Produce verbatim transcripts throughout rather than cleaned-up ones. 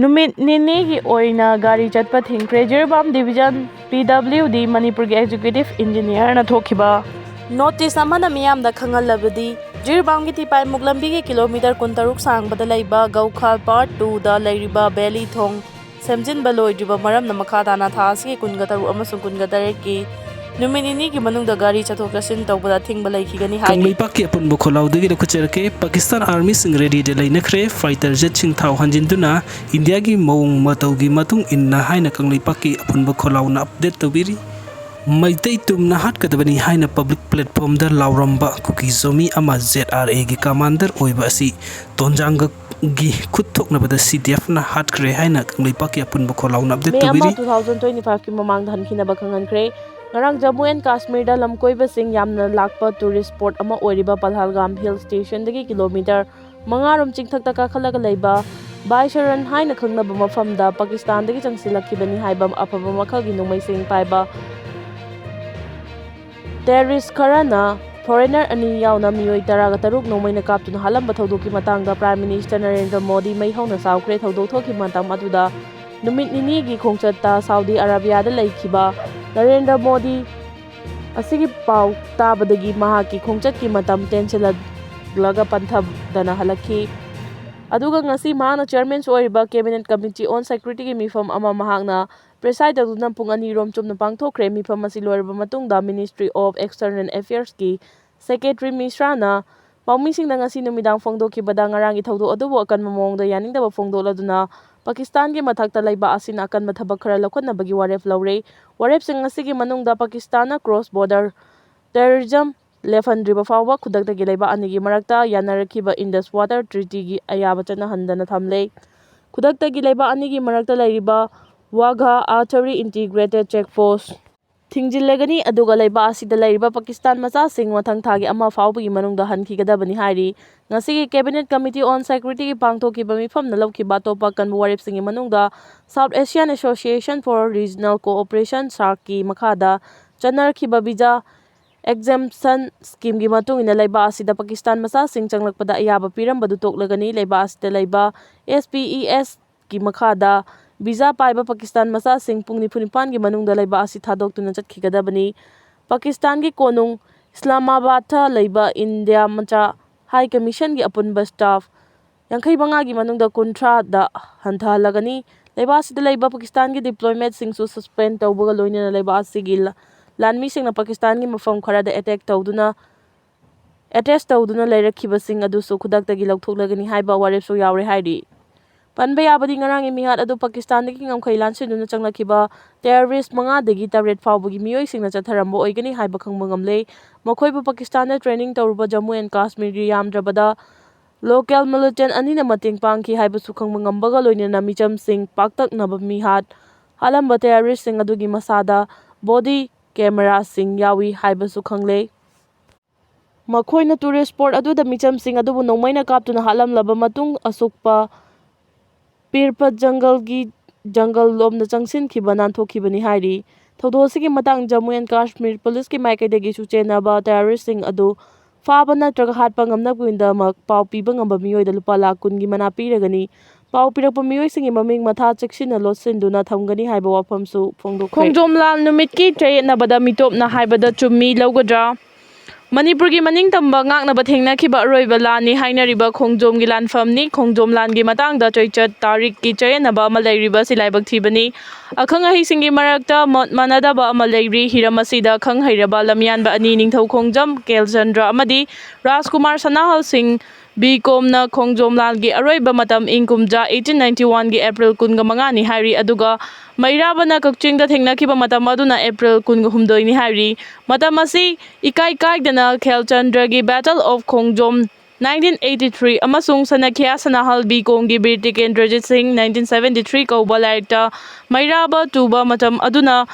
ꯅꯨꯃꯤꯠ ꯅꯤꯅꯤꯒꯤ ꯑꯣꯏꯅ ꯒꯥꯔꯤ ꯆꯠꯄ ꯊꯤꯡꯈ꯭ꯔꯦ꯫ ꯖꯤꯔꯤꯕꯥꯝ ꯗꯤꯕꯤꯖꯟ ꯄꯤ ꯗꯕ꯭ꯂꯤꯎ ꯗꯤ ꯃꯅꯤꯄꯨꯔꯒꯤ ꯑꯦꯛꯖꯤꯀ꯭ꯌꯨꯇꯤꯚ ꯏꯟꯖꯤꯅꯤꯌꯔꯅ ꯊꯣꯛꯈꯤꯕ ꯅꯣꯇꯤꯁ ꯑꯃꯅ ꯃꯤꯌꯥꯝꯗ ꯈꯪꯍꯜꯂꯕꯗꯤ, ꯖꯤꯔꯤꯕꯥꯝꯒꯤ ꯊꯤꯄꯥꯏꯃꯨꯛ ꯂꯝꯕꯤꯒꯤ ꯀꯤꯂꯣꯃꯤꯇꯔ ꯀꯨꯟꯇꯔꯨꯛ ꯁꯥꯡꯕꯗ ꯂꯩꯕ ꯒꯧꯈꯥꯜ ꯄꯥꯔꯠ ꯇꯨꯗ ꯂꯩꯔꯤꯕ ꯕꯦꯂꯤ ꯊꯣꯡ ꯁꯦꯝꯖꯤꯟꯕ ꯂꯣꯏꯗ꯭ꯔꯤꯕ ꯃꯔꯝꯅ ꯃꯈꯥ ꯇꯥꯅ ꯊꯥ ꯑꯁꯤꯒꯤ ꯀꯨꯟꯒ ꯇꯔꯨꯛ ꯑꯃꯁꯨꯡ ꯀꯨꯟꯒ ꯇꯔꯦꯠꯀꯤ ꯅꯨꯃꯤꯠ ꯅꯤꯅꯤꯒꯤ ꯃꯅꯨꯡꯗ ꯒꯥꯔꯤ ꯆꯠꯊꯣꯛ ꯆꯠꯁꯤꯟ ꯇꯧꯕꯗ ꯑꯊꯤꯡꯕ ꯂꯩꯈꯤꯒꯅꯤ ꯍꯥꯏꯔꯤ꯫ ꯀꯪꯂꯩꯄꯥꯛꯀꯤ ꯑꯄꯨꯟꯕ ꯈꯣꯜꯂꯥꯎꯗꯒꯤ ꯂꯧꯈꯠꯆꯔꯛꯀꯦ꯫ ꯄꯥꯀꯤꯁꯇꯥꯟ ꯑꯥꯔꯃꯤꯁꯤꯡ ꯔꯦꯗꯤꯗ ꯂꯩꯅꯈ꯭ꯔꯦ꯫ ꯐꯥꯏꯇꯔ ꯖꯦꯠꯁꯤꯡ ꯊꯥꯎ ꯍꯟꯖꯤꯟꯗꯨꯅ ꯏꯟꯗꯤꯌꯥꯒꯤ ꯃꯑꯣꯡ ꯃꯇꯧꯒꯤ ꯃꯇꯨꯡ ꯏꯟꯅ ꯍꯥꯏꯅ ꯀꯪꯂꯩꯄꯥꯛꯀꯤ ꯑꯄꯨꯟꯕ ꯈꯣꯜꯂꯥꯎꯅ ꯑꯞꯗꯦꯠ ꯇꯧꯕꯤꯔꯤ꯫ ꯃꯩꯇꯩ ꯇꯨꯝꯅ ꯍꯥꯠꯀꯗꯕꯅꯤ ꯍꯥꯏꯅ ꯄꯕ꯭ꯂꯤꯛ ꯄ꯭ꯂꯦꯠꯐꯣꯝꯗ ꯂꯥꯎꯔꯝꯕ ꯀꯨꯀꯤ ꯖꯣꯃꯤ ꯑꯃ ꯖꯦꯠ ꯑꯥꯔ ꯑꯦꯒꯤ ꯀꯃꯥꯟꯗꯔ ꯑꯣꯏꯕ ꯑꯁꯤ ꯇꯣꯟꯖꯥꯡꯒꯛꯒꯤ ꯈꯨꯠ ꯊꯣꯛꯅꯕꯗ ꯁꯤ ꯗꯤ ꯑꯦꯐꯅ ꯍꯥꯠꯈ꯭ꯔꯦ ꯍꯥꯏꯅ ꯀꯪꯂꯩꯄꯥꯛꯀꯤ ꯑꯄꯨꯟꯕ ꯈꯣꯜꯂꯥꯎꯅ ꯑꯞꯗꯦꯠ ꯃꯦ ꯑꯃ ꯇꯧꯕꯤꯔꯤ꯫ Two thousand twenty five ꯀꯤ ꯃꯃꯥꯡꯗ ꯍꯟꯈꯤꯅꯕ ꯈꯪꯍꯟꯈ꯭ꯔꯦ꯫ ꯉꯔꯥꯡ ꯖꯝꯃꯨ ꯑꯦꯟ ꯀꯥꯁꯃꯤꯔꯗ ꯂꯝꯀꯣꯏꯕꯁꯤꯡ ꯌꯥꯝꯅ ꯂꯥꯛꯄ ꯇꯨꯔꯤꯁ ꯁ꯭ꯄꯣꯠ ꯑꯃ ꯑꯣꯏꯔꯤꯕ ꯄꯜꯍꯜꯒꯥꯝ ꯍꯤꯜ ꯁ꯭ꯇꯦꯁꯟꯗꯒꯤ ꯀꯤꯂꯣꯃꯤꯇꯔ ꯃꯉꯥꯔꯣꯝ ꯆꯤꯡꯊꯛꯇ ꯀꯥꯈꯠꯂꯒ ꯂꯩꯕ ꯕꯥꯏꯁꯔꯟ ꯍꯥꯏꯅ ꯈꯪꯅꯕ ꯃꯐꯝꯗ ꯄꯥꯀꯤꯁꯇꯥꯟꯗꯒꯤ ꯆꯪꯁꯤꯜꯂꯛꯈꯤꯕꯅꯤ ꯍꯥꯏꯕ ꯑꯐꯕ ꯃꯈꯜꯒꯤ ꯅꯣꯡꯃꯩꯁꯤꯡ ꯄꯥꯏꯕ ꯇꯦꯔꯣꯔꯤꯁ ꯈꯔꯅ ꯐꯣꯔꯦꯅꯔ ꯑꯅꯤ ꯌꯥꯎꯅ ꯃꯤꯑꯣꯏ ꯇꯔꯥꯒ ꯇꯔꯨꯛ ꯅꯣꯡꯃꯩꯅ ꯀꯥꯞꯇꯨꯅ ꯍꯥꯠꯂꯝꯕ ꯊꯧꯗꯣꯛꯀꯤ ꯃꯇꯥꯡꯗ ꯄ꯭ꯔꯥꯏꯝ ꯃꯤꯅꯤꯁꯇꯔ ꯅꯔꯦꯟꯗ꯭ꯔ ꯃꯣꯗꯤ ꯃꯩ ꯍꯧꯅ ꯁꯥꯎꯈ꯭ꯔꯦ꯫ ꯊꯧꯗꯣꯛ ꯊꯣꯛꯈꯤꯕ ꯃꯇꯝ ꯑꯗꯨꯗ ꯅꯨꯃꯤꯠ ꯅꯤꯅꯤꯒꯤ ꯈꯣꯡꯆꯠꯇ ꯁꯥꯎꯗꯤ ꯑꯔꯥꯕꯤꯌꯥꯗ ꯂꯩꯈꯤꯕ ꯅꯔꯦꯟꯗ꯭ꯔ ꯃꯣꯗꯤ ꯑꯁꯤꯒꯤ ꯄꯥꯎ ꯇꯥꯕꯗꯒꯤ ꯃꯍꯥꯛꯀꯤ ꯈꯣꯡꯆꯠꯀꯤ ꯃꯇꯝ ꯇꯦꯟꯁꯤꯜꯂꯛꯂꯒ ꯄꯟꯊꯗꯅ ꯍꯜꯂꯛꯈꯤ꯫ ꯑꯗꯨꯒ ꯉꯁꯤ ꯃꯍꯥꯛꯅ ꯆꯤꯌꯔꯃꯦꯟꯁꯨ ꯑꯣꯏꯔꯤꯕ Cabinet Committee on Security ꯒꯤ ꯃꯤꯐꯝ ꯑꯃ ꯃꯍꯥꯛꯅ ꯄ꯭ꯔꯦꯁꯥꯏꯗ ꯇꯧꯗꯨꯅ ꯄꯨꯡ ꯑꯅꯤ ꯔꯣꯝ ꯆꯨꯞꯅ ꯄꯥꯡꯊꯣꯛꯈ꯭ꯔꯦ꯫ ꯃꯤꯐꯝ ꯑꯁꯤ ꯂꯣꯏꯔꯕ ꯃꯇꯨꯡꯗ Ministry of External Affairs ꯀꯤ Secretary ꯃꯤꯁ꯭ꯔꯥꯅ ꯄꯥꯎꯃꯤꯁꯤꯡꯗ ꯉꯁꯤ ꯅꯨꯃꯤꯗꯥꯡ ꯐꯣꯡꯗꯣꯛꯈꯤꯕꯗ ꯉꯔꯥꯡꯒꯤ ꯊꯧꯗꯣꯛ ꯑꯗꯨꯕꯨ ꯑꯀꯟꯕ ꯃꯑꯣꯡꯗ ꯌꯥꯅꯤꯡꯗꯕ ꯐꯣꯡꯗꯣꯛꯂꯗꯨꯅ ꯄꯥꯀꯤꯁꯇꯥꯟꯒꯤ ꯃꯊꯛꯇ ꯂꯩꯕꯥꯛ ꯑꯁꯤꯅ ꯑꯀꯟꯕ ꯊꯕꯛ ꯈꯔ ꯂꯧꯈꯠꯅꯕꯒꯤ ꯋꯥꯔꯦꯞ ꯂꯧꯔꯦ꯫ ꯋꯥꯔꯦꯞꯁꯤꯡ ꯑꯁꯤꯒꯤ ꯃꯅꯨꯡꯗ ꯄꯥꯀꯤꯁꯇꯥꯟꯅ cross border terrorism ꯂꯦꯞꯍꯟꯗ꯭ꯔꯤꯕ ꯐꯥꯎꯕ ꯈꯨꯗꯛꯇꯒꯤ ꯂꯩꯕꯥꯛ ꯑꯅꯤꯒꯤ ꯃꯔꯛꯇ ꯌꯥꯅꯔꯛꯈꯤꯕ Indus Water Treaty ꯒꯤ ꯑꯌꯥꯕ ꯆꯠꯅꯍꯟꯗꯅ ꯊꯝꯂꯦ꯫ ꯈꯨꯗꯛꯇꯒꯤ ꯂꯩꯕꯥꯛ ꯑꯅꯤꯒꯤ ꯃꯔꯛꯇ ꯂꯩꯔꯤꯕ ꯋꯥꯘꯥ ꯑꯥꯊꯔꯤ Integrated Check Post ꯊꯤꯡꯖꯤꯜꯂꯒꯅꯤ, ꯑꯗꯨꯒ ꯂꯩꯕꯥꯛ ꯑꯁꯤꯗ ꯂꯩꯔꯤꯕ ꯄꯥꯀꯤꯁꯇꯥꯟ ꯃꯆꯥꯁꯤꯡ ꯃꯊꯪ ꯊꯥꯒꯤ ꯑꯃ ꯐꯥꯎꯕꯒꯤ ꯃꯅꯨꯡꯗ ꯍꯟꯈꯤꯒꯗꯕꯅꯤ ꯍꯥꯏꯔꯤ꯫ ꯉꯁꯤꯒꯤ Cabinet Committee on Security ꯒꯤ ꯄꯥꯡꯊꯣꯛꯈꯤꯕ ꯃꯤꯐꯝꯅ ꯂꯧꯈꯤꯕ ꯑꯇꯣꯞꯄ ꯑꯀꯟꯕ ꯋꯥꯔꯦꯞꯁꯤꯡꯒꯤ ꯃꯅꯨꯡꯗ South Asian Association for Regional Cooperation, SAARC ꯀꯤ ꯃꯈꯥꯗ ꯆꯠꯅꯔꯛꯈꯤꯕ visa exemption scheme ꯒꯤ ꯃꯇꯨꯡ ꯏꯟꯅ ꯂꯩꯕꯥꯛ ꯑꯁꯤꯗ ꯄꯥꯀꯤꯁꯇꯥꯟ ꯃꯆꯥꯁꯤꯡ ꯆꯪꯂꯛꯄꯗ ꯑꯌꯥꯕ ꯄꯤꯔꯝꯕꯗꯨ ꯇꯣꯛꯂꯒꯅꯤ꯫ ꯂꯩꯕꯥꯛ ꯑꯁꯤꯗ ꯂꯩꯕ S P E S ꯀꯤ ꯃꯈꯥꯗ ꯚꯤꯖꯥ ꯄꯥꯏꯕ ꯄꯥꯀꯤꯁꯇꯥꯟ ꯃꯆꯥꯁꯤꯡ ꯄꯨꯡ ꯅꯤꯐꯨ ꯅꯤꯄꯥꯟꯒꯤ ꯃꯅꯨꯡꯗ ꯂꯩꯕꯥꯛ ꯑꯁꯤ ꯊꯥꯗꯣꯛꯇꯨꯅ ꯆꯠꯈꯤꯒꯗꯕꯅꯤ꯫ ꯄꯥꯀꯤꯁꯇꯥꯟꯒꯤ ꯀꯣꯅꯨꯡ ꯏꯁꯂꯥꯃꯥꯕꯥꯗꯇ ꯂꯩꯕ ꯏꯟꯗꯤꯌꯥ ꯃꯆꯥ ꯍꯥꯏ ꯀꯃꯤꯁꯟꯒꯤ ꯑꯄꯨꯟꯕ ꯁ꯭ꯇꯥꯐ ꯌꯥꯡꯈꯩ ꯃꯉꯥꯒꯤ ꯃꯅꯨꯡꯗ ꯀꯨꯟꯊ꯭ꯔꯥꯗ ꯍꯟꯊꯍꯜꯂꯒꯅꯤ꯫ ꯂꯩꯕꯥꯛ ꯑꯁꯤꯗ ꯂꯩꯕ ꯄꯥꯀꯤꯁꯇꯥꯟꯒꯤ ꯗꯤꯄ꯭ꯂꯣꯃꯦꯠꯁꯤꯡꯁꯨ ꯁꯁꯄꯦꯟ ꯇꯧꯕꯒ ꯂꯣꯏꯅꯅ ꯂꯩꯕꯥꯛ ꯑꯁꯤꯒꯤ ꯂ-, ꯂꯥꯟꯃꯤꯁꯤꯡꯅ ꯄꯥꯀꯤꯁꯇꯥꯟꯒꯤ ꯃꯐꯝ ꯈꯔꯗ ꯑꯦꯇꯦꯛ ꯇꯧꯗꯨꯅ, ꯑꯦꯇꯦꯁ ꯇꯧꯗꯨꯅ ꯂꯩꯔꯛꯈꯤꯕꯁꯤꯡ ꯑꯗꯨꯁꯨ ꯈꯨꯗꯛꯇꯒꯤ ꯂꯧꯊꯣꯛꯂꯒꯅꯤ ꯍꯥꯏꯕ ꯋꯥꯔꯦꯞꯁꯨ ꯌꯥꯎꯔꯦ ꯍꯥꯏꯔꯤ꯫ ꯄꯟꯕ ꯌꯥꯕꯗꯤ ꯉꯔꯥꯡꯒꯤ ꯃꯤꯍꯥꯠ ꯑꯗꯨ ꯄꯥꯀꯤꯁꯇꯥꯟꯗꯒꯤ ꯉꯝꯈꯩ ꯂꯥꯟꯁꯤꯟꯗꯨꯅ ꯆꯪꯂꯛꯈꯤꯕ ꯇꯦꯔꯣꯔꯤꯁ ꯃꯉꯥꯗꯒꯤ ꯇꯔꯦꯠ ꯐꯥꯎꯕꯒꯤ ꯃꯤꯑꯣꯏꯁꯤꯡꯅ ꯆꯠꯊꯔꯝꯕ ꯑꯣꯏꯒꯅꯤ ꯍꯥꯏꯕ ꯈꯪꯕ ꯉꯝꯂꯦ꯫ ꯃꯈꯣꯏꯕꯨ ꯄꯥꯀꯤꯁꯇꯥꯟꯗ ꯇ꯭ꯔꯦꯅꯤꯡ ꯇꯧꯔꯨꯕ ꯖꯝꯃꯨ ꯑꯦꯟ ꯀꯥꯁꯃꯤꯔꯒꯤ ꯌꯥꯝꯗ꯭ꯔꯕꯗ ꯂꯣꯀꯦꯜ ꯃꯤꯂꯤꯇꯦꯟ ꯑꯅꯤꯅ ꯃꯇꯦꯡ ꯄꯥꯡꯈꯤ ꯍꯥꯏꯕꯁꯨ ꯈꯪꯕ ꯉꯝꯕꯒ ꯂꯣꯏꯅꯅ ꯃꯤꯆꯝꯁꯤꯡ ꯄꯥꯛꯇꯛꯅꯕ ꯃꯤꯍꯥꯠ ꯍꯥꯠꯂꯝꯕ ꯇꯦꯔꯣꯔꯤꯁꯁꯤꯡ ꯑꯗꯨꯒꯤ ꯃꯁꯥꯗ ꯕꯣꯗꯤ ꯀꯦꯃꯦꯔꯥꯁꯤꯡ ꯌꯥꯎꯏ ꯍꯥꯏꯕꯁꯨ ꯈꯪꯂꯦ꯫ ꯃꯈꯣꯏꯅ ꯇꯨꯔꯤꯁ ꯁ꯭ꯄꯣꯠ ꯑꯗꯨꯗ ꯃꯤꯆꯝꯁꯤꯡ ꯑꯗꯨꯕꯨ ꯅꯣꯡꯃꯩꯅ ꯀꯥꯞꯇꯨꯅ ꯍꯥꯠꯂꯝꯂꯕ ꯃꯇꯨꯡ ꯑꯁꯣꯛꯄ ꯄꯤꯔꯄꯠ ꯖꯪꯒꯜꯒꯤ ꯖꯪꯒꯜ ꯂꯣꯝꯗ ꯆꯪꯁꯤꯟꯈꯤꯕ ꯅꯥꯟꯊꯣꯛꯈꯤꯕꯅꯤ ꯍꯥꯏꯔꯤ꯫ ꯊꯧꯗꯣꯛ ꯑꯁꯤꯒꯤ ꯃꯇꯥꯡ ꯖꯝꯃꯨ ꯑꯦꯟ ꯀꯥꯁꯃꯤꯔ ꯄꯨꯂꯤꯁꯀꯤ ꯃꯥꯏꯀꯩꯗꯒꯤꯁꯨ ꯆꯦꯟꯅꯕ ꯇꯦꯔꯣꯔꯤꯁꯁꯤꯡ ꯑꯗꯨ ꯐꯥꯕ ꯅꯠꯇ꯭ꯔꯒ ꯍꯥꯠꯄ ꯉꯝꯅꯕꯒꯤꯗꯃꯛ ꯄꯥꯎ ꯄꯤꯕ ꯉꯝꯕ ꯃꯤꯑꯣꯏꯗ ꯂꯨꯄꯥ ꯂꯥꯈ ꯀꯨꯟꯒꯤ ꯃꯅꯥ ꯄꯤꯔꯒꯅꯤ꯫ ꯄꯥꯎ ꯄꯤꯔꯛꯄ ꯃꯤꯑꯣꯏꯁꯤꯡꯒꯤ ꯃꯃꯤꯡ ꯃꯊꯥ ꯆꯦꯛꯁꯤꯟꯅ ꯂꯣꯠꯁꯤꯟꯗꯨꯅ ꯊꯝꯒꯅꯤ ꯍꯥꯏꯕ ꯋꯥꯐꯝꯁꯨ ꯐꯣꯡꯗꯣꯛꯈ꯭ꯔꯦ꯫ ꯈꯣꯡꯖꯣꯝ ꯂꯥꯜ ꯅꯨꯃꯤꯠꯀꯤ ꯆꯌꯦꯠꯅꯕꯗ ꯃꯤꯇꯣꯞꯅ ꯍꯥꯏꯕꯗ ꯆꯨꯝꯃꯤ ꯂꯧꯒꯗ꯭ꯔꯥ? ꯃꯅꯤꯄꯨꯔꯒꯤ ꯃꯅꯤꯡꯇꯝꯕ ꯉꯥꯛꯅꯕ ꯊꯦꯡꯅꯈꯤꯕ ꯑꯔꯣꯏꯕ ꯂꯥꯟꯅꯤ ꯍꯥꯏꯅꯔꯤꯕ ꯈꯣꯡꯖꯣꯝꯒꯤ ꯂꯥꯟꯐꯝꯅꯤ꯫ ꯈꯣꯡꯖꯣꯝ ꯂꯥꯟꯒꯤ ꯃꯇꯥꯡꯗ ꯆꯩꯆꯠ ꯇꯥꯔꯤꯛꯀꯤ ꯆꯌꯦꯠꯅꯕ ꯑꯃ ꯂꯩꯔꯤꯕ ꯑꯁꯤ ꯂꯥꯏꯕꯛ ꯊꯤꯕꯅꯤ꯫ ꯑꯈꯪ ꯑꯍꯩꯁꯤꯡꯒꯤ ꯃꯔꯛꯇ ꯃꯣꯠ ꯃꯥꯟꯅꯗꯕ ꯑꯃ ꯂꯩꯔꯤ꯫ ꯍꯤꯔꯝ ꯑꯁꯤꯗ ꯈꯪ ꯍꯩꯔꯕ ꯂꯝꯌꯥꯟꯕ ꯑꯅꯤ ꯅꯤꯡꯊꯧ ꯈꯣꯡꯖꯝ ꯀꯦꯜꯆꯟꯗ꯭ꯔ ꯑꯃꯗꯤ ꯔꯥꯖꯀꯨꯃꯥꯔ ꯁꯅꯥꯍꯜ ꯁꯤꯡ ꯕꯤ ꯀꯣꯝꯅ ꯈꯣꯡꯖꯣꯝ ꯂꯥꯜꯒꯤ ꯑꯔꯣꯏꯕ ꯃꯇꯝ ꯏꯪ ꯀꯨꯝꯖꯥ eighteen ninety one ꯒꯤ April ꯀꯨꯟꯒ ꯃꯉꯥꯅꯤ ꯍꯥꯏꯔꯤ, ꯑꯗꯨꯒ ꯃꯩꯔꯥꯕꯅ ꯀꯛꯆꯤꯡꯗ ꯊꯦꯡꯅꯈꯤꯕ ꯃꯇꯝ ꯑꯗꯨꯅ April ꯀꯨꯟꯒ ꯍꯨꯝꯗꯣꯏꯅꯤ ꯍꯥꯏꯔꯤ꯫ ꯃꯇꯝ ꯑꯁꯤ ꯏꯀꯥꯏ ꯀꯥꯏꯗꯅ ꯈꯦꯜꯆꯟꯗ꯭ꯔꯒꯤ Battle of Khongjom nineteen eighty three ꯑꯃꯁꯨꯡ ꯁꯅꯈ꯭ꯌꯥ ꯁꯅꯥꯍꯜ ꯕꯤ ꯀꯣꯝꯒꯤ ꯕꯤꯔ ꯇꯤꯀꯦꯟꯗ꯭ꯔꯖꯤꯠ ꯁꯤꯡ nineteen seventy three ꯀꯧꯕ ꯂꯥꯏꯔꯤꯛꯇ ꯃꯩꯔꯥꯕ ꯇꯨꯕ ꯃꯇꯝ ꯑꯗꯨꯅ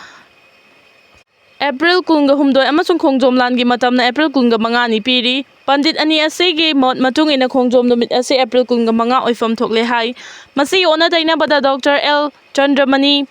April ꯀꯨꯟꯒ ꯍꯨꯝꯗꯣꯏ ꯑꯃꯁꯨꯡ ꯈꯣꯡꯖꯣꯝ ꯂꯥꯟꯒꯤ ꯃꯇꯝꯅ April ꯀꯨꯟꯒ ꯃꯉꯥꯅꯤ ꯄꯤꯔꯤ꯫ ꯄꯟꯗꯤꯠ ꯑꯅꯤ ꯑꯁꯤꯒꯤ ꯃꯣꯠ ꯃꯇꯨꯡ ꯏꯟꯅ ꯈꯣꯡꯖꯣꯝ ꯅꯨꯃꯤꯠ ꯑꯁꯤ April ꯀꯨꯟꯒ ꯃꯉꯥ ꯑꯣꯏꯐꯝ ꯊꯣꯛꯂꯦ ꯍꯥꯏ꯫ ꯃꯁꯤꯒꯤ ꯑꯣꯟꯅ ꯇꯩꯅꯕꯗ ꯗꯣꯛꯇꯔ ꯑꯦꯜ ꯆꯟꯗ꯭ꯔꯃꯅꯤ,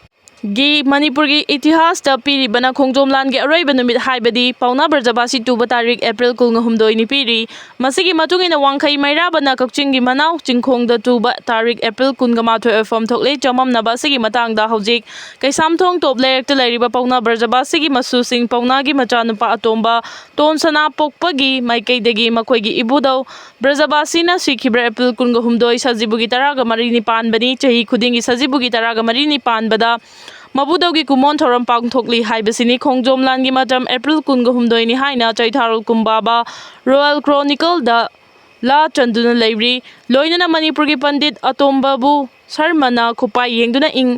ꯒꯤ ꯃꯅꯤꯄꯨꯔꯒꯤ ꯏꯇꯤꯍꯥꯁꯇ ꯄꯤꯔꯤꯕꯅ ꯈꯣꯡꯖꯣꯝ ꯂꯥꯟꯒꯤ ꯑꯔꯣꯏꯕ ꯅꯨꯃꯤꯠ ꯍꯥꯏꯕꯗꯤ ꯄꯥꯎꯅꯥ ꯕ꯭ꯔꯖꯕꯥꯁꯤ ꯇꯨꯕ ꯇꯥꯔꯤꯛ ꯑꯦꯄ꯭ꯔꯤꯜ ꯀꯨꯟꯒ ꯍꯨꯝꯗꯣꯏꯅꯤ ꯄꯤꯔꯤ꯫ ꯃꯁꯤꯒꯤ ꯃꯇꯨꯡ ꯏꯟꯅ ꯋꯥꯡꯈꯩ ꯃꯩꯔꯥꯕꯅ ꯀꯛꯆꯤꯡꯒꯤ ꯃꯅꯥꯎ ꯆꯤꯡꯈꯣꯡꯗ ꯇꯨꯕ ꯇꯥꯔꯤꯛ ꯑꯦꯄ꯭ꯔꯤꯜ ꯀꯨꯟꯒ ꯃꯥꯊꯣꯏ ꯑꯣꯏꯐꯝ ꯊꯣꯛꯂꯦ꯫ ꯆꯃꯝꯅꯕ ꯑꯁꯤꯒꯤ ꯃꯇꯥꯡꯗ ꯍꯧꯖꯤꯛ ꯀꯩꯁꯥꯝꯊꯣꯡ ꯇꯣꯞ ꯂꯩꯔꯛꯇ ꯂꯩꯔꯤꯕ ꯄꯥꯎꯅꯥ ꯕ꯭ꯔꯖꯕꯥꯁꯤꯒꯤ ꯃꯁꯨꯁꯤꯡ ꯄꯥꯎꯅꯥꯒꯤ ꯃꯆꯥꯅꯨꯄꯥ ꯑꯇꯣꯝꯕ ꯇꯣꯟ ꯁꯅꯥ ꯄꯣꯛꯄꯒꯤ ꯃꯥꯏꯀꯩꯗꯒꯤ ꯃꯈꯣꯏꯒꯤ ꯏꯕꯨꯙꯧ ꯕ꯭ꯔꯖꯕꯥꯁꯤꯅ ꯁꯤꯈꯤꯕ ꯑꯦꯄ꯭ꯔꯤꯜ ꯀꯨꯟꯒ ꯍꯨꯝꯗꯣꯏ ꯁꯖꯤꯕꯨꯒꯤ ꯇꯔꯥꯒ ꯃꯔꯤꯅꯤ ꯄꯥꯟꯕꯅꯤ꯫ ꯆꯍꯤ ꯈꯨꯗꯤꯡꯒꯤ ꯁꯖꯤꯕꯨꯒꯤ ꯇꯔꯥꯒ ꯃꯔꯤꯅꯤ ꯄꯥꯟꯕꯗ ꯃꯕꯨꯗꯧꯒꯤ ꯀꯨꯃꯣꯟ ꯊꯧꯔꯝ ꯄꯥꯡꯊꯣꯛꯂꯤ ꯍꯥꯏꯕꯁꯤꯅꯤ꯫ ꯈꯣꯡꯖꯣꯝ ꯂꯥꯟꯒꯤ ꯃꯇꯝ ꯑꯦꯄ꯭ꯔꯤꯜ ꯀꯨꯟꯒ ꯍꯨꯝꯗꯣꯏꯅꯤ ꯍꯥꯏꯅ ꯆꯩꯊꯥꯔꯣꯜ ꯀꯨꯝꯕꯥꯕ ꯔꯣꯌꯦꯜ ꯀ꯭ꯔꯣꯅꯤꯀꯜꯗ ꯂꯥ ꯆꯟꯗꯨꯅ ꯂꯩꯔꯤ꯫ ꯂꯣꯏꯅꯅ ꯃꯅꯤꯄꯨꯔꯒꯤ ꯄꯟꯗꯤꯠ ꯑꯇꯣꯝꯕꯕꯨ ꯁꯔꯃꯅ ꯈꯨꯄꯥꯏ ꯌꯦꯡꯗꯨꯅ ꯏꯪ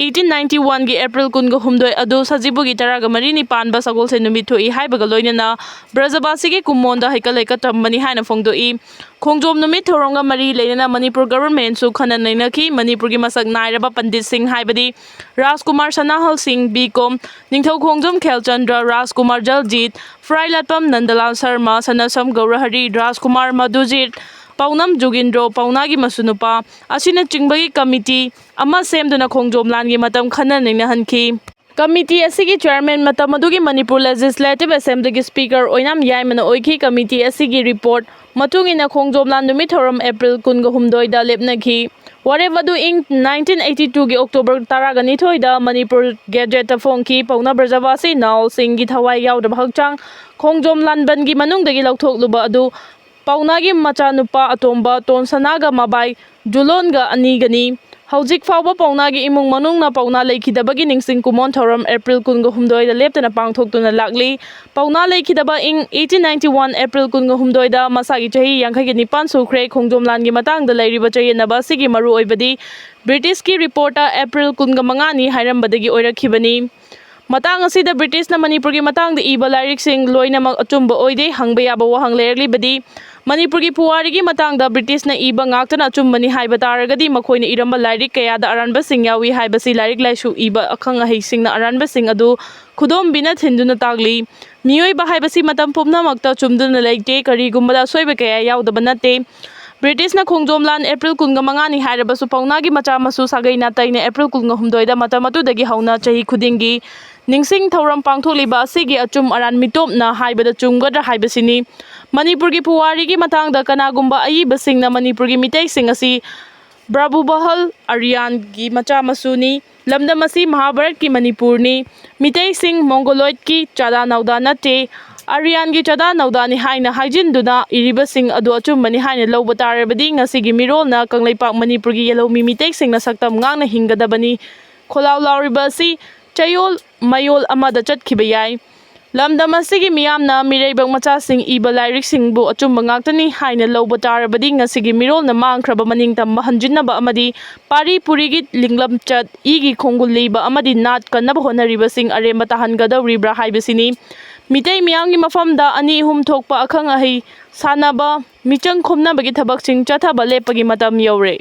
eighteen ninety one ꯒꯤ ꯑꯦꯄ꯭ꯔꯤꯜ ꯀꯨꯟꯒ ꯍꯨꯝꯗꯣꯏ ꯑꯗꯨ ꯁꯖꯤꯕꯨꯒꯤ ꯇꯔꯥꯒ ꯃꯔꯤꯅꯤ ꯄꯥꯟꯕ ꯁꯒꯣꯜꯁꯦꯟ ꯅꯨꯃꯤꯠ ꯊꯣꯛꯏ ꯍꯥꯏꯕꯒ ꯂꯣꯏꯅꯅ ꯕ꯭ꯔꯖꯕꯥꯁꯤꯒꯤ ꯀꯨꯃꯣꯟꯗ ꯍꯩꯀꯠ ꯂꯩꯀꯠ ꯇꯝꯕꯅꯤ ꯍꯥꯏꯅ ꯐꯣꯡꯗꯣꯛꯏ꯫ ꯈꯣꯡꯖꯣꯝ ꯅꯨꯃꯤꯠ ꯊꯧꯔꯝꯒ ꯃꯔꯤ ꯂꯩꯅꯅ ꯃꯅꯤꯄꯨꯔ ꯒꯚꯔꯟꯃꯦꯟꯠꯁꯨ ꯈꯟꯅ ꯅꯩꯅꯈꯤ꯫ ꯃꯅꯤꯄꯨꯔꯒꯤ ꯃꯁꯛ ꯅꯥꯏꯔꯕ ꯄꯟꯗꯤꯠꯁꯤꯡ ꯍꯥꯏꯕꯗꯤ ꯔꯥꯖꯀꯨꯃꯥꯔ ꯁꯅꯥꯍꯜ ꯁꯤꯡ, ꯕꯤ ꯀꯣꯝ, ꯅꯤꯡꯊꯧ ꯈꯣꯡꯖꯣꯝ ꯈꯦꯜꯆꯟꯗ꯭ꯔ, ꯔꯥꯖꯀꯨꯃꯥꯔ ꯖꯜꯖꯤꯠ, ꯐ꯭ꯔꯥꯏꯂꯥꯠꯄꯝ ꯅꯟꯗꯂꯥꯜ ꯁꯔꯃ, ꯁꯅꯥꯁꯝ ꯒꯧꯔꯍꯔꯤ, ꯔꯥꯖꯀꯨꯃꯥꯔ ꯃꯙꯨꯖꯤꯠ, ꯄꯥꯎꯅꯝ ꯖꯨꯒꯤꯟꯗ꯭ꯔꯣ, ꯄꯥꯎꯅꯥꯒꯤ ꯃꯁꯨꯅꯨꯄꯥ ꯑꯁꯤꯅꯆꯤꯡꯕꯒꯤ ꯀꯃꯤꯇꯤ ꯑꯃ ꯁꯦꯝꯗꯨꯅ ꯈꯣꯡꯖꯣꯝ ꯂꯥꯟꯒꯤ ꯃꯇꯝ ꯈꯟꯅ ꯅꯩꯅꯍꯟꯈꯤ꯫ ꯀꯃꯤꯇꯤ ꯑꯁꯤꯒꯤ ꯆꯦꯌꯔꯃꯦꯟ ꯃꯇꯝ ꯑꯗꯨꯒꯤ ꯃꯅꯤꯄꯨꯔ ꯂꯦꯖꯤꯁꯂꯦꯇꯤꯚ ꯑꯦꯁꯦꯝꯕ꯭ꯂꯤꯒꯤ ꯁ꯭ꯄꯤꯀꯔ ꯑꯣꯏꯅꯥꯝ ꯌꯥꯏꯃꯅ ꯑꯣꯏꯈꯤ꯫ ꯀꯃꯤꯇꯤ ꯑꯁꯤꯒꯤ ꯔꯤꯄꯣꯔꯠ ꯃꯇꯨꯡ ꯏꯟꯅ ꯈꯣꯡꯖꯣꯝ ꯂꯥꯟ ꯅꯨꯃꯤꯠ ꯊꯧꯔꯝ ꯑꯦꯄ꯭ꯔꯤꯜ ꯀꯨꯟꯒ ꯍꯨꯝꯗꯣꯏꯗ ꯂꯦꯞꯅꯈꯤ꯫ ꯋꯥꯔꯦꯞ ꯑꯗꯨ ꯏꯪ nineteen eighty two ꯒꯤ ꯑꯣꯛꯇꯣꯕꯔ ꯇꯔꯥꯒ ꯅꯤꯊꯣꯏꯗ ꯃꯅꯤꯄꯨꯔ ꯒꯦꯖꯦꯠꯇ ꯐꯣꯡꯈꯤ꯫ ꯄꯥꯎꯅꯥ ꯕ꯭ꯔꯖꯕꯥꯁꯤ ꯅꯥꯑꯣꯜꯁꯤꯡꯒꯤ ꯊꯋꯥꯏ ꯌꯥꯎꯗꯕ ꯍꯛꯆꯥꯡ ꯈꯣꯡꯖꯣꯝ ꯂꯥꯟꯕꯟꯒꯤ ꯃꯅꯨꯡꯗꯒꯤ ꯂꯧꯊꯣꯛꯂꯨꯕ ꯑꯗꯨ ꯄꯥꯎꯅꯥꯒꯤ ꯃꯆꯥꯅꯨꯄꯥ ꯑꯇꯣꯝꯕ ꯇꯣꯟꯁꯅꯥꯒ ꯃꯕꯥꯏ ꯖꯨꯂꯣꯟꯒ ꯑꯅꯤꯒꯅꯤ꯫ ꯍꯧꯖꯤꯛ ꯐꯥꯎꯕ ꯄꯥꯎꯅꯥꯒꯤ ꯏꯃꯨꯡ ꯃꯅꯨꯡꯅ ꯄꯥꯎꯅꯥ ꯂꯩꯈꯤꯗꯕꯒꯤ ꯅꯤꯡꯁꯤꯡ ꯀꯨꯃꯣꯟ ꯊꯧꯔꯝ ꯑꯦꯄ꯭ꯔꯤꯜ ꯀꯨꯟꯒ ꯍꯨꯝꯗꯣꯏꯗ ꯂꯦꯞꯇꯅ ꯄꯥꯡꯊꯣꯛꯇꯨꯅ ꯂꯥꯛꯂꯤ꯫ ꯄꯥꯎꯅꯥ ꯂꯩꯈꯤꯗꯕ ꯏꯪ eighteen ninety one ꯑꯦꯄ꯭ꯔꯤꯜ ꯀꯨꯟꯒ ꯍꯨꯝꯗꯣꯏꯗ ꯃꯁꯥꯒꯤ ꯆꯍꯤ ꯌꯥꯡꯈꯩꯒ ꯅꯤꯄꯥꯟ ꯁꯨꯈ꯭ꯔꯦ꯫ ꯈꯣꯡꯖꯣꯝ ꯂꯥꯟꯒꯤ ꯃꯇꯥꯡꯗ ꯂꯩꯔꯤꯕ ꯆꯌꯦꯠꯅꯕ ꯑꯁꯤꯒꯤ ꯃꯔꯨꯑꯣꯏꯕꯗꯤ ꯕ꯭ꯔꯤꯇꯤꯁꯀꯤ ꯔꯤꯄꯣꯔꯠꯇ ꯑꯦꯄ꯭ꯔꯤꯜ ꯀꯨꯟꯒ ꯃꯉꯥꯅꯤ ꯍꯥꯏꯔꯝꯕꯗꯒꯤ ꯑꯣꯏꯔꯛꯈꯤꯕꯅꯤ꯫ ꯃꯇꯥꯡ ꯑꯁꯤꯗ ꯕ꯭ꯔꯤꯇꯤꯁꯅ ꯃꯅꯤꯄꯨꯔꯒꯤ ꯃꯇꯥꯡꯗ ꯏꯕ ꯂꯥꯏꯔꯤꯛꯁꯤꯡ ꯂꯣꯏꯅꯃꯛ ꯑꯆꯨꯝꯕ ꯑꯣꯏꯗꯦ꯫ ꯍꯪꯕ ꯌꯥꯕ ꯋꯥꯍꯪ ꯂꯩꯔꯛꯂꯤꯕꯗꯤ ꯃꯅꯤꯄꯨꯔꯒꯤ ꯄꯨꯋꯥꯔꯤꯒꯤ ꯃꯇꯥꯡꯗ ꯕ꯭ꯔꯤꯇꯤꯁꯅ ꯏꯕ ꯉꯥꯛꯇꯅ ꯑꯆꯨꯝꯕꯅꯤ ꯍꯥꯏꯕ ꯇꯥꯔꯒꯗꯤ ꯃꯈꯣꯏꯅ ꯏꯔꯝꯕ ꯂꯥꯏꯔꯤꯛ ꯀꯌꯥꯗ ꯑꯔꯥꯟꯕꯁꯤꯡ ꯌꯥꯎꯏ ꯍꯥꯏꯕꯁꯤ ꯂꯥꯏꯔꯤꯛ ꯂꯥꯏꯁꯨ ꯏꯕ ꯑꯈꯪ ꯑꯍꯩꯁꯤꯡꯅ ꯑꯔꯥꯟꯕꯁꯤꯡ ꯑꯗꯨ ꯈꯨꯗꯣꯝꯕꯤꯅ ꯊꯤꯟꯗꯨꯅ ꯇꯥꯛꯂꯤ꯫ ꯃꯤꯑꯣꯏꯕ ꯍꯥꯏꯕꯁꯤ ꯃꯇꯝ ꯄꯨꯝꯅꯃꯛꯇ ꯆꯨꯝꯗꯨꯅ ꯂꯩꯇꯦ, ꯀꯔꯤꯒꯨꯝꯕꯗ ꯑꯁꯣꯏꯕ ꯀꯌꯥ ꯌꯥꯎꯗꯕ ꯅꯠꯇꯦ꯫ ꯕ꯭ꯔꯤꯇꯤꯁꯅ ꯈꯣꯡꯖꯣꯝ ꯂꯥꯟ ꯑꯦꯄ꯭ꯔꯤꯜ ꯀꯨꯟꯒ ꯃꯉꯥꯅꯤ ꯍꯥꯏꯔꯕꯁꯨ ꯄꯥꯎꯅꯥꯒꯤ ꯃꯆꯥ ꯃꯁꯨ ꯁꯥꯒꯩ ꯅꯥꯇꯩꯅ ꯑꯦꯄ꯭ꯔꯤꯜ ꯀꯨꯟꯒ ꯍꯨꯝꯗꯣꯏꯗ ꯃꯇꯝ ꯑꯗꯨꯗꯒꯤ ꯍꯧꯅ ꯆꯍꯤ ꯈꯨꯗꯤꯡꯒꯤ ꯅꯤꯡꯁꯤꯡ ꯊꯧꯔꯝ ꯄꯥꯡꯊꯣꯛꯂꯤꯕ ꯑꯁꯤꯒꯤ ꯑꯆꯨꯝ ꯑꯔꯥꯟ ꯃꯤꯇꯣꯞꯅ ꯍꯥꯏꯕꯗ ꯆꯨꯝꯒꯗ꯭ꯔꯥ ꯍꯥꯏꯕꯁꯤꯅꯤ꯫ ꯃꯅꯤꯄꯨꯔꯒꯤ ꯄꯨꯋꯥꯔꯤꯒꯤ ꯃꯇꯥꯡꯗ ꯀꯅꯥꯒꯨꯝꯕ ꯑꯏꯕꯁꯤꯡꯅ ꯃꯅꯤꯄꯨꯔꯒꯤ ꯃꯤꯇꯩꯁꯤꯡ ꯑꯁꯤ ꯕ꯭ꯔꯥꯕꯨꯕꯍꯜ ꯑꯔꯤꯌꯥꯟꯒꯤ ꯃꯆꯥ ꯃꯁꯨꯅꯤ, ꯂꯝꯗꯝ ꯑꯁꯤ ꯃꯍꯥꯚꯥꯔꯠꯀꯤ ꯃꯅꯤꯄꯨꯔꯅꯤ, ꯃꯤꯇꯩꯁꯤꯡ ꯃꯣꯡꯒꯣꯂꯣꯏꯗꯀꯤ ꯆꯥꯗꯥ ꯅꯧꯗꯥ ꯅꯠꯇꯦ, ꯑꯔꯤꯌꯥꯟꯒꯤ ꯆꯥꯗꯥ ꯅꯧꯗꯥꯅꯤ ꯍꯥꯏꯅ ꯍꯥꯏꯖꯤꯟꯗꯨꯅ ꯏꯔꯤꯕꯁꯤꯡ ꯑꯗꯨ ꯑꯆꯨꯝꯕꯅꯤ ꯍꯥꯏꯅ ꯂꯧꯕ ꯇꯥꯔꯕꯗꯤ ꯉꯁꯤꯒꯤ ꯃꯤꯔꯣꯜꯅ ꯀꯪꯂꯩꯄꯥꯛ ꯃꯅꯤꯄꯨꯔꯒꯤ ꯌꯦꯜꯍꯧꯃꯤ ꯃꯤꯇꯩꯁꯤꯡꯅ ꯁꯛꯇꯝ ꯉꯥꯛꯅ ꯍꯤꯡꯒꯗꯕꯅꯤ꯫ ꯈꯣꯜꯂꯥꯎ ꯂꯥꯎꯔꯤꯕ ꯑꯁꯤ ꯆꯌꯣꯜ ꯃꯌꯣꯜ ꯑꯃꯗ ꯆꯠꯈꯤꯕ ꯌꯥꯏ꯫ ꯂꯝꯗꯝ ꯑꯁꯤꯒꯤ ꯃꯤꯌꯥꯝꯅ ꯃꯤꯔꯩꯕꯥꯛ ꯃꯆꯥꯁꯤꯡ ꯏꯕ ꯂꯥꯏꯔꯤꯛꯁꯤꯡꯕꯨ ꯑꯆꯨꯝꯕ ꯉꯥꯛꯇꯅꯤ ꯍꯥꯏꯅ ꯂꯧꯕ ꯇꯥꯔꯕꯗꯤ ꯉꯁꯤꯒꯤ ꯃꯤꯔꯣꯜꯅ ꯃꯥꯡꯈ꯭ꯔꯕ ꯃꯅꯤꯡꯇꯝꯕ ꯍꯟꯖꯤꯟꯅꯕ ꯑꯃꯗꯤ ꯄꯥꯔꯤ ꯄꯨꯔꯤꯒꯤ ꯂꯤꯡꯂꯝꯆꯠ ꯏꯒꯤ ꯈꯣꯡꯒꯨꯜ ꯂꯤꯕ ꯑꯃꯗꯤ ꯅꯥꯠ ꯀꯟꯅꯕ ꯍꯣꯠꯅꯔꯤꯕꯁꯤꯡ ꯑꯔꯦꯝꯕ ꯇꯥꯍꯟꯒꯗꯧꯔꯤꯕ꯭ꯔꯥ ꯍꯥꯏꯕꯁꯤꯅꯤ꯫ ꯃꯤꯇꯩ ꯃꯤꯌꯥꯝꯒꯤ ꯃꯐꯝꯗ ꯑꯅꯤ ꯑꯍꯨꯝ ꯊꯣꯛꯄ ꯑꯈꯪ ꯑꯍꯩ ꯁꯥꯟꯅꯕ, ꯃꯤꯆꯪ ꯈꯣꯝꯅꯕꯒꯤ ꯊꯕꯛꯁꯤꯡ ꯆꯠꯊꯕ ꯂꯦꯞꯄꯒꯤ ꯃꯇꯝ ꯌꯧꯔꯦ꯫